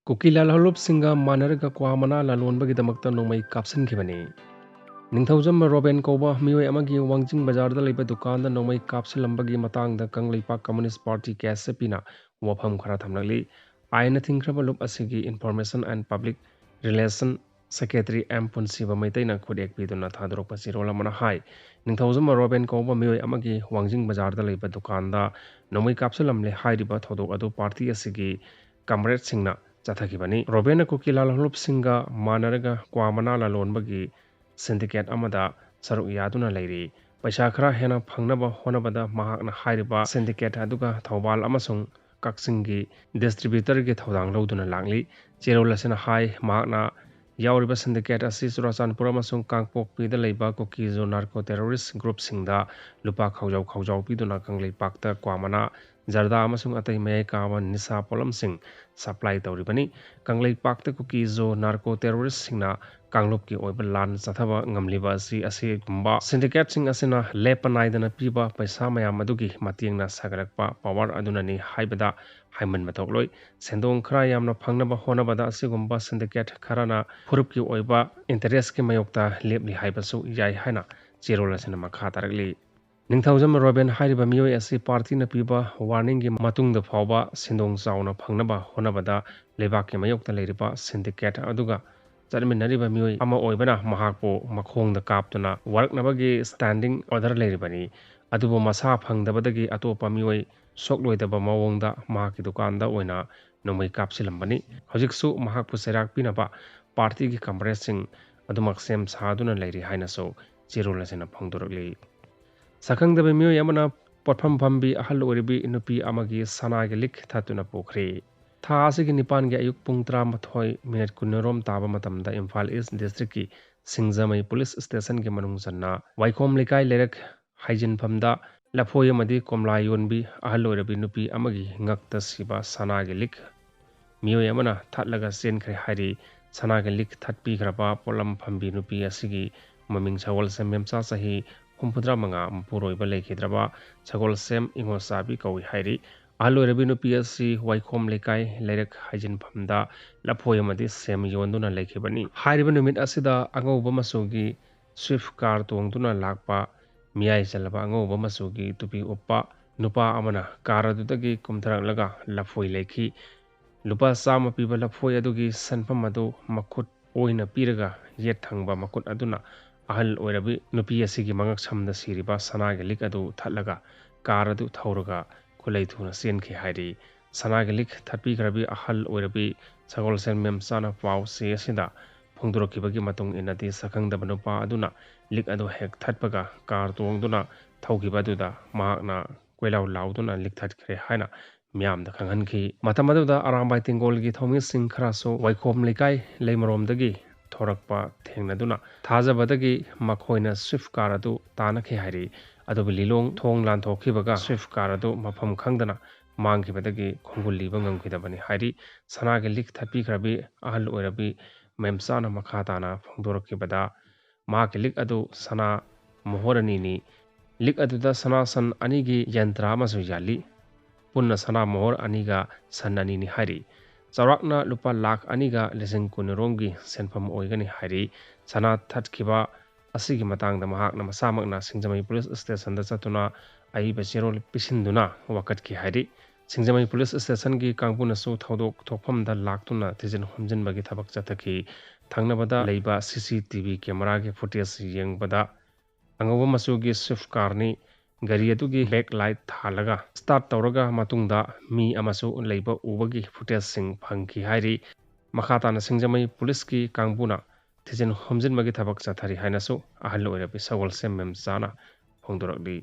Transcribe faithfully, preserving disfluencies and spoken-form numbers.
ꯀꯨꯀꯤ ꯂꯥꯜꯍꯧꯂꯨꯞꯁꯤꯡꯒ ꯃꯥꯟꯅꯔꯒ ꯀ꯭ꯋꯥ ꯃꯅꯥ ꯂꯂꯣꯟꯕꯒꯤꯗꯃꯛꯇ ꯅꯣꯡꯃꯩ ꯀꯥꯞꯁꯤꯟꯈꯤꯕꯅꯤ꯫ ꯅꯤꯡꯊꯧꯖꯝ ꯔꯣꯕꯦꯟ ꯀꯧꯕ ꯃꯤꯑꯣꯏ ꯑꯃꯒꯤ ꯋꯥꯡꯖꯤꯡ ꯕꯖꯥꯔꯗ ꯂꯩꯕ ꯗꯨꯀꯥꯟꯗ ꯅꯣꯡꯃꯩ ꯀꯥꯞꯁꯤꯜꯂꯝꯕꯒꯤ ꯃꯇꯥꯡꯗ ꯀꯪꯂꯩꯄꯥꯛ ꯀꯝꯃꯨꯅꯤꯁ꯭ꯠ ꯄꯥꯔꯇꯤ, ꯀꯦ ꯑꯦꯁ ꯑꯦ ꯄꯤꯅ ꯋꯥꯐꯝ ꯈꯔ ꯊꯝꯂꯛꯂꯤ꯫ ꯑꯥꯏꯟꯅ ꯊꯤꯡꯈ꯭ꯔꯕ ꯂꯨꯞ ꯑꯁꯤꯒꯤ Information and Public Relation Secretary M ꯄꯨꯟꯁꯤꯕ ꯃꯩꯇꯩꯅ ꯈꯨꯠꯌꯦꯛ ꯄꯤꯗꯨꯅ ꯊꯥꯗꯣꯔꯛꯄ ꯆꯦꯔꯣꯜ ꯑꯃꯅ ꯍꯥꯏ, ꯅꯤꯡꯊꯧꯖꯝ ꯔꯣꯕꯦꯟ ꯀꯧꯕ ꯃꯤꯑꯣꯏ ꯑꯃꯒꯤ ꯋꯥꯡꯖꯤꯡ ꯕꯖꯥꯔꯗ ꯂꯩꯕ ꯗꯨꯀꯥꯟꯗ ꯅꯣꯡꯃꯩ ꯀꯥꯞꯁꯤꯜꯂꯝꯂꯦ ꯍꯥꯏꯔꯤꯕ ꯊꯧꯗꯣꯛ ꯑꯗꯨ ꯄꯥꯔꯇꯤ ꯑꯁꯤꯒꯤ ꯀꯝꯔꯦꯗꯁꯤꯡꯅ ꯆꯠꯊꯈꯤꯕꯅꯤ꯫ ꯔꯣꯕꯦꯟꯅ ꯀꯨꯀꯤ ꯂꯥꯜꯍꯧꯂꯨꯞꯁꯤꯡꯒ ꯃꯥꯟꯅꯔꯒ ꯀ꯭ꯋꯥ ꯃꯅꯥ ꯂꯂꯣꯟꯕꯒꯤ ꯁꯤꯟꯗꯤꯀꯦꯠ ꯑꯃꯗ ꯁꯔꯨꯛ ꯌꯥꯗꯨꯅ ꯂꯩꯔꯤ꯫ ꯄꯩꯁꯥ ꯈꯔ ꯍꯦꯟꯅ ꯐꯪꯅꯕ ꯍꯣꯠꯅꯕꯗ ꯃꯍꯥꯛꯅ ꯍꯥꯏꯔꯤꯕ ꯁꯤꯟꯗꯤꯀꯦꯠ ꯑꯗꯨꯒ ꯊꯧꯕꯥꯜ ꯑꯃꯁꯨꯡ ꯀꯛꯆꯤꯡꯒꯤ ꯗꯤꯁꯇ꯭ꯔꯤꯕ꯭ꯌꯨꯇꯔꯒꯤ ꯊꯧꯗꯥꯡ ꯂꯧꯗꯨꯅ ꯂꯥꯛꯂꯤ꯫ ꯆꯦꯔꯣꯜ ꯑꯁꯤꯅ ꯍꯥꯏ, ꯃꯍꯥꯛꯅ ꯌꯥꯎꯔꯤꯕ ꯁꯤꯟꯗꯤꯀꯦꯠ ꯑꯁꯤ ꯆꯨꯔꯥꯆꯥꯟꯄꯨꯔ ꯑꯃꯁꯨꯡ ꯀꯥꯡꯄꯣꯛꯄꯤꯗ ꯂꯩꯕ ꯀꯨꯀꯤꯖꯣ ꯅꯥꯔꯀꯣ ꯇꯦꯔꯣꯔꯤꯁ꯭ꯠ ꯒ꯭ꯔꯨꯞꯁꯤꯡꯗ ꯂꯨꯄꯥ ꯈꯥꯎꯖꯥꯎ ꯈꯥꯎꯖꯥꯎ ꯄꯤꯗꯨꯅ ꯀꯪꯂꯩꯄꯥꯛꯇ ꯀ꯭ꯋꯥ ꯃꯅꯥ, ꯖꯔꯗꯥ ꯑꯃꯁꯨꯡ ꯑꯇꯩ ꯃꯌꯥꯏ ꯀꯥꯕ ꯅꯤꯁꯥ ꯄꯣꯠꯂꯝꯁꯤꯡ ꯁꯄ꯭ꯂꯥꯏ ꯇꯧꯔꯤꯕꯅꯤ꯫ ꯀꯪꯂꯩꯄꯥꯛꯇ ꯀꯨꯀꯤꯖꯣ ꯅꯥꯔꯀꯣ ꯇꯦꯔꯣꯔꯤꯁ꯭ꯠꯁꯤꯡꯅ ꯀꯥꯡꯂꯨꯞꯀꯤ ꯑꯣꯏꯕ ꯂꯥꯟ ꯆꯠꯊꯕ ꯉꯝꯂꯤꯕ ꯑꯁꯤ ꯑꯁꯤꯒꯨꯝꯕ ꯁꯤꯟꯗꯤꯀꯦꯠꯁꯤꯡ ꯑꯁꯤꯅ ꯂꯦꯞꯄ ꯅꯥꯏꯗꯅ ꯄꯤꯕ ꯄꯩꯁꯥ ꯃꯌꯥꯝ ꯑꯗꯨꯒꯤ ꯃꯇꯦꯡꯅ ꯁꯥꯒꯠꯂꯛꯄ ꯄꯥꯋꯔ ꯑꯗꯨꯅꯅꯤ ꯍꯥꯏꯕꯗ ꯍꯥꯏꯃꯟꯕ ꯊꯣꯛꯂꯣꯏ꯫ ꯁꯦꯟꯗꯣꯡ ꯈꯔ ꯌꯥꯝꯅ ꯐꯪꯅꯕ ꯍꯣꯠꯅꯕꯗ ꯑꯁꯤꯒꯨꯝꯕ ꯁꯤꯟꯗꯤꯀꯦꯠ ꯈꯔꯅ ꯐꯨꯔꯨꯞꯀꯤ ꯑꯣꯏꯕ ꯏꯟꯇꯔꯦꯁ꯭ꯠꯀꯤ ꯃꯥꯌꯣꯛꯇ ꯂꯦꯞꯂꯤ ꯍꯥꯏꯕꯁꯨ ꯌꯥꯏ ꯍꯥꯏꯅ ꯆꯦꯔꯣꯜ ꯑꯁꯤꯅ ꯃꯈꯥ ꯇꯥꯔꯛꯂꯤ꯫ ꯅꯤꯡꯊꯧꯖꯝ ꯔꯣꯕꯦꯟ ꯍꯥꯏꯔꯤꯕ ꯃꯤꯑꯣꯏ ꯑꯁꯤ ꯄꯥꯔꯇꯤꯅ ꯄꯤꯕ ꯋꯥꯔꯅꯤꯡꯒꯤ ꯃꯇꯨꯡꯗ ꯐꯥꯎꯕ ꯁꯦꯟꯗꯣꯡ ꯆꯥꯎꯅ ꯐꯪꯅꯕ ꯍꯣꯠꯅꯕꯗ ꯂꯩꯕꯥꯛꯀꯤ ꯃꯥꯌꯣꯛꯇ ꯂꯩꯔꯤꯕ ꯁꯤꯟꯗꯤꯀꯦꯠ ꯑꯗꯨꯒ ꯆꯠꯃꯤꯟꯅꯔꯤꯕ ꯃꯤꯑꯣꯏ ꯑꯃ ꯑꯣꯏꯕꯅ ꯃꯍꯥꯛꯄꯨ ꯃꯈꯣꯡꯗ ꯀꯥꯞꯇꯨꯅ ꯋꯥꯔꯛꯅꯕꯒꯤ ꯁ꯭ꯇꯦꯟꯗꯤꯡ ꯑꯣꯔꯗꯔ ꯂꯩꯔꯤꯕꯅꯤ꯫ ꯑꯗꯨꯕꯨ ꯃꯁꯥ ꯐꯪꯗꯕꯗꯒꯤ ꯑꯇꯣꯞꯄ ꯃꯤꯑꯣꯏ ꯁꯣꯛꯂꯣꯏꯗꯕ ꯃꯑꯣꯡꯗ ꯃꯍꯥꯛꯀꯤ ꯗꯨꯀꯥꯟꯗ ꯑꯣꯏꯅ ꯅꯣꯡꯃꯩ ꯀꯥꯞꯁꯤꯜꯂꯝꯕꯅꯤ꯫ ꯍꯧꯖꯤꯛꯁꯨ ꯃꯍꯥꯛꯄꯨ ꯆꯩꯔꯥꯛ ꯄꯤꯅꯕ ꯄꯥꯔꯇꯤꯒꯤ ꯀꯝꯔꯦꯗꯁꯤꯡ ꯑꯗꯨꯃꯛ ꯁꯦꯝ ꯁꯥꯗꯨꯅ ꯂꯩꯔꯤ ꯍꯥꯏꯅꯁꯨ ꯆꯦꯔꯣꯜ ꯑꯁꯤꯅ ꯐꯣꯡꯗꯣꯔꯛꯂꯤ꯫ ꯁꯛꯈꯪꯗꯕ ꯃꯤꯑꯣꯏ ꯑꯃꯅ ꯄꯣꯠꯐꯝ ꯐꯝꯕꯤ ꯑꯍꯜ ꯑꯣꯏꯔꯕꯤ ꯅꯨꯄꯤ ꯑꯃꯒꯤ ꯁꯅꯥꯒꯤ ꯂꯤꯛ ꯊꯠꯇꯨꯅ ꯄꯨꯈ꯭ꯔꯦ꯫ ꯊꯥ ꯑꯁꯤꯒꯤ ꯅꯤꯄꯥꯟꯒꯤ ꯑꯌꯨꯛ ꯄꯨꯡ ꯇꯔꯥꯃꯥꯊꯣꯏ ꯃꯤꯅꯤꯠ ꯀꯨꯟꯔꯣꯝ ꯇꯥꯕ ꯃꯇꯝꯗ ꯏꯝꯐꯥꯜ ꯏꯁ꯭ꯠ ꯗꯤꯁꯇ꯭ꯔꯤꯛꯀꯤ ꯁꯤꯡꯖꯃꯩ ꯄꯨꯂꯤꯁ ꯁ꯭ꯇꯦꯁꯟꯒꯤ ꯃꯅꯨꯡ ꯆꯟꯅ ꯋꯥꯏꯈꯣꯝ ꯂꯩꯀꯥꯏ ꯂꯩꯔꯛ ꯍꯥꯏꯖꯤꯟꯐꯝꯗ ꯂꯐꯣꯏ ꯑꯃꯗꯤ ꯀꯣꯝꯂꯥ ꯌꯣꯟꯕꯤ ꯑꯍꯜ ꯑꯣꯏꯔꯕꯤ ꯅꯨꯄꯤ ꯑꯃꯒꯤ ꯉꯛꯇ ꯁꯤꯕ ꯁꯅꯥꯒꯤ ꯂꯤꯛ ꯃꯤꯑꯣꯏ ꯑꯃꯅ ꯊꯠꯂꯒ ꯆꯦꯟꯈ꯭ꯔꯦ ꯍꯥꯏꯔꯤ꯫ ꯁꯅꯥꯒꯤ ꯂꯤꯛ ꯊꯠꯄꯤꯈ꯭ꯔꯕ ꯄꯣꯠꯂꯝ ꯐꯝꯕꯤ ꯅꯨꯄꯤ ꯑꯁꯤꯒꯤ ꯃꯃꯤꯡ ꯁꯒꯣꯜꯁꯦꯝ ꯃꯦꯝꯆꯥ, ꯆꯍꯤ ꯍꯨꯝꯐꯨꯇꯔꯥ ꯃꯉꯥ, ꯃꯄꯨꯔꯣꯏꯕ ꯂꯩꯈꯤꯗ꯭ꯔꯕ ꯁꯒꯣꯜꯁꯦꯝ ꯏꯉꯣꯆꯥꯕꯤ ꯀꯧꯏ ꯍꯥꯏꯔꯤ꯫ ꯑꯍꯜ ꯑꯣꯏꯔꯕꯤ ꯅꯨꯄꯤ ꯑꯁꯤ ꯋꯥꯏꯈꯣꯝ ꯂꯩꯀꯥꯏ ꯂꯩꯔꯛ ꯍꯥꯏꯖꯤꯟꯐꯝꯗ ꯂꯐꯣꯏ ꯑꯃꯗꯤ ꯁꯦꯝ ꯌꯣꯟꯗꯨꯅ ꯂꯩꯈꯤꯕꯅꯤ꯫ ꯍꯥꯏꯔꯤꯕ ꯅꯨꯃꯤꯠ ꯑꯁꯤꯗ ꯑꯉꯧꯕ ꯃꯆꯨꯒꯤ ꯁ꯭ꯋꯤꯐ ꯀꯥꯔ ꯇꯣꯡꯗꯨꯅ ꯂꯥꯛꯄ, ꯃꯤꯌꯥꯏ ꯆꯜꯂꯕ ꯑꯉꯧꯕ ꯃꯆꯨꯒꯤ ꯇꯨꯄꯤ ꯎꯞꯄ ꯅꯨꯄꯥ ꯑꯃꯅ ꯀꯥꯔ ꯑꯗꯨꯗꯒꯤ ꯀꯨꯝꯊꯔꯛꯂꯒ ꯂꯐꯣꯏ ꯂꯩꯈꯤ꯫ ꯂꯨꯄꯥ ꯆꯥꯝꯃ ꯄꯤꯕ ꯂꯐꯣꯏ ꯑꯗꯨꯒꯤ ꯁꯦꯟꯐꯝ ꯑꯗꯨ ꯃꯈꯨꯠ ꯑꯣꯏꯅ ꯄꯤꯔꯒ ꯌꯦꯠ ꯊꯪꯕ ꯃꯈꯨꯠ ꯑꯗꯨꯅ ꯑꯍꯜ ꯑꯣꯏꯔꯕꯤ ꯅꯨꯄꯤ ꯑꯁꯤꯒꯤ ꯃꯉꯛꯁꯝꯗ ꯁꯤꯔꯤꯕ ꯁꯅꯥꯒꯤ ꯂꯤꯛ ꯑꯗꯨ ꯊꯠꯂꯒ ꯀꯥꯔ ꯑꯗꯨ ꯊꯧꯔꯒ ꯈꯨꯂꯩ ꯊꯨꯅ ꯆꯦꯟꯈꯤ ꯍꯥꯏꯔꯤ꯫ ꯁꯅꯥꯒꯤ ꯂꯤꯛ ꯊꯠꯄꯤꯈ꯭ꯔꯕꯤ ꯑꯍꯜ ꯑꯣꯏꯔꯕꯤ ꯁꯒꯣꯜꯁꯦꯟ ꯃꯦꯝꯆꯥꯅ ꯄꯥꯎ ꯆꯦ ꯑꯁꯤꯗ ꯐꯣꯡꯗꯣꯔꯛꯈꯤꯕꯒꯤ ꯃꯇꯨꯡ ꯏꯟꯅꯗꯤ, ꯁꯛꯈꯪꯗꯕ ꯅꯨꯄꯥ ꯑꯗꯨꯅ ꯂꯤꯛ ꯑꯗꯨ ꯍꯦꯛ ꯊꯠꯄꯒ ꯀꯥꯔ ꯇꯣꯡꯗꯨꯅ ꯊꯧꯈꯤꯕ ꯑꯗꯨꯗ ꯃꯍꯥꯛꯅ ꯀꯣꯏꯂꯥꯎ ꯂꯥꯎꯗꯨꯅ ꯂꯤꯛ ꯊꯠꯈ꯭ꯔꯦ ꯍꯥꯏꯅ ꯃꯤꯌꯥꯝꯗ ꯈꯪꯍꯟꯈꯤ꯫ ꯃꯇꯝ ꯑꯗꯨꯗ ꯑꯔꯥꯝꯕꯥꯏ ꯇꯦꯡꯒꯣꯜꯒꯤ ꯊꯧꯃꯤꯁꯤꯡ ꯈꯔꯁꯨ ꯋꯥꯏꯈꯣꯝ ꯂꯩꯀꯥꯏ ꯂꯩꯃꯔꯣꯝꯗꯒꯤ ꯊꯣꯔꯛꯄ ꯊꯦꯡꯅꯗꯨꯅ ꯊꯥꯖꯕꯗꯒꯤ ꯃꯈꯣꯏꯅ ꯁ꯭ꯋꯤꯐ ꯀꯥꯔ ꯑꯗꯨ ꯇꯥꯟꯅꯈꯤ ꯍꯥꯏꯔꯤ꯫ ꯑꯗꯨꯕꯨ ꯂꯤꯂꯣꯡ ꯊꯣꯡ ꯂꯥꯟꯊꯣꯛꯈꯤꯕꯒ ꯁ꯭ꯋꯤꯐ ꯀꯥꯔ ꯑꯗꯨ ꯃꯐꯝ ꯈꯪꯗꯅ ꯃꯥꯡꯈꯤꯕꯗꯒꯤ ꯈꯣꯡꯒꯨꯜ ꯂꯤꯕ ꯉꯝꯈꯤꯗꯕꯅꯤ ꯍꯥꯏꯔꯤ꯫ ꯁꯅꯥꯒꯤ ꯂꯤꯛ ꯊꯠꯄꯤꯈ꯭ꯔꯕꯤ ꯑꯍꯜ ꯑꯣꯏꯔꯕꯤ ꯃꯦꯝꯆꯥꯅ ꯃꯈꯥ ꯇꯥꯅ ꯐꯣꯡꯗꯣꯔꯛꯈꯤꯕꯗ, ꯃꯍꯥꯛꯀꯤ ꯂꯤꯛ ꯑꯗꯨ ꯁꯅꯥ ꯃꯣꯍꯣꯔ ꯑꯅꯤꯅꯤ꯫ ꯂꯤꯛ ꯑꯗꯨꯗ ꯁꯅꯥ ꯁꯟ ꯑꯅꯤꯒꯤ ꯌꯟꯇ꯭ꯔ ꯑꯃꯁꯨ ꯌꯥꯜꯂꯤ꯫ ꯄꯨꯟꯅ ꯁꯅꯥ ꯃꯣꯍꯣꯔ ꯑꯅꯤꯒ ꯁꯟ ꯑꯅꯤꯅꯤ ꯍꯥꯏꯔꯤ꯫ ꯆꯥꯎꯔꯥꯛꯅ ꯂꯨꯄꯥ ꯂꯥꯈ ꯑꯅꯤꯒ ꯂꯤꯁꯤꯡ ꯀꯨꯟ ꯔꯣꯝꯒꯤ ꯁꯦꯟꯐꯝ ꯑꯣꯏꯒꯅꯤ ꯍꯥꯏꯔꯤ꯫ ꯁꯅꯥ ꯊꯠꯈꯤꯕ ꯑꯁꯤꯒꯤ ꯃꯇꯥꯡꯗ ꯃꯍꯥꯛꯅ ꯃꯁꯥꯃꯛꯅ ꯁꯤꯡꯖꯃꯩ ꯄꯨꯂꯤꯁ ꯁ꯭ꯇꯦꯁꯟꯗ ꯆꯠꯇꯨꯅ ꯑꯏꯕ ꯆꯦꯔꯣꯜ ꯄꯤꯁꯤꯟꯗꯨꯅ ꯋꯥꯀꯠꯈꯤ ꯍꯥꯏꯔꯤ꯫ ꯁꯤꯡꯖꯃꯩ ꯄꯨꯂꯤꯁ ꯁ꯭ꯇꯦꯁꯟꯒꯤ ꯀꯥꯡꯕꯨꯅꯁꯨ ꯊꯧꯗꯣꯛ ꯊꯣꯛꯐꯝꯗ ꯂꯥꯛꯇꯨꯅ ꯊꯤꯖꯤꯟ ꯍꯨꯝꯖꯤꯟꯕꯒꯤ ꯊꯕꯛ ꯆꯠꯊꯈꯤ꯫ ꯊꯪꯅꯕꯗ ꯂꯩꯕ ꯁꯤ ꯁꯤ ꯇꯤ ꯚꯤ ꯀꯦꯃꯦꯔꯥꯒꯤ ꯐꯨꯇꯦꯖ ꯌꯦꯡꯕꯗ ꯑꯉꯧꯕ ꯃꯆꯨꯒꯤ ꯁ꯭ꯋꯤꯐ ꯀꯥꯔꯅꯤ꯫ ꯒꯥꯔꯤ ꯑꯗꯨꯒꯤ ꯕꯦꯛ ꯂꯥꯏꯠ ꯊꯥꯜꯂꯒ ꯁ꯭ꯇꯥꯔꯠ ꯇꯧꯔꯒ ꯃꯇꯨꯡꯗ ꯃꯤ ꯑꯃꯁꯨ ꯂꯩꯕ ꯎꯕꯒꯤ ꯐꯨꯇꯦꯖꯁꯤꯡ ꯐꯪꯈꯤ ꯍꯥꯏꯔꯤ꯫ ꯃꯈꯥ ꯇꯥꯅ ꯁꯤꯡꯖꯃꯩ ꯄꯨꯂꯤꯁꯀꯤ ꯀꯥꯡꯕꯨꯅ ꯊꯤꯖꯤꯟ ꯍꯨꯝꯖꯤꯟꯕꯒꯤ ꯊꯕꯛ ꯆꯠꯊꯔꯤ ꯍꯥꯏꯅꯁꯨ ꯑꯍꯜ ꯑꯣꯏꯔꯕꯤ ꯁꯒꯣꯜꯁꯦꯝ ꯃꯦꯝꯆꯥꯅ ꯐꯣꯡꯗꯣꯔꯛꯂꯤ꯫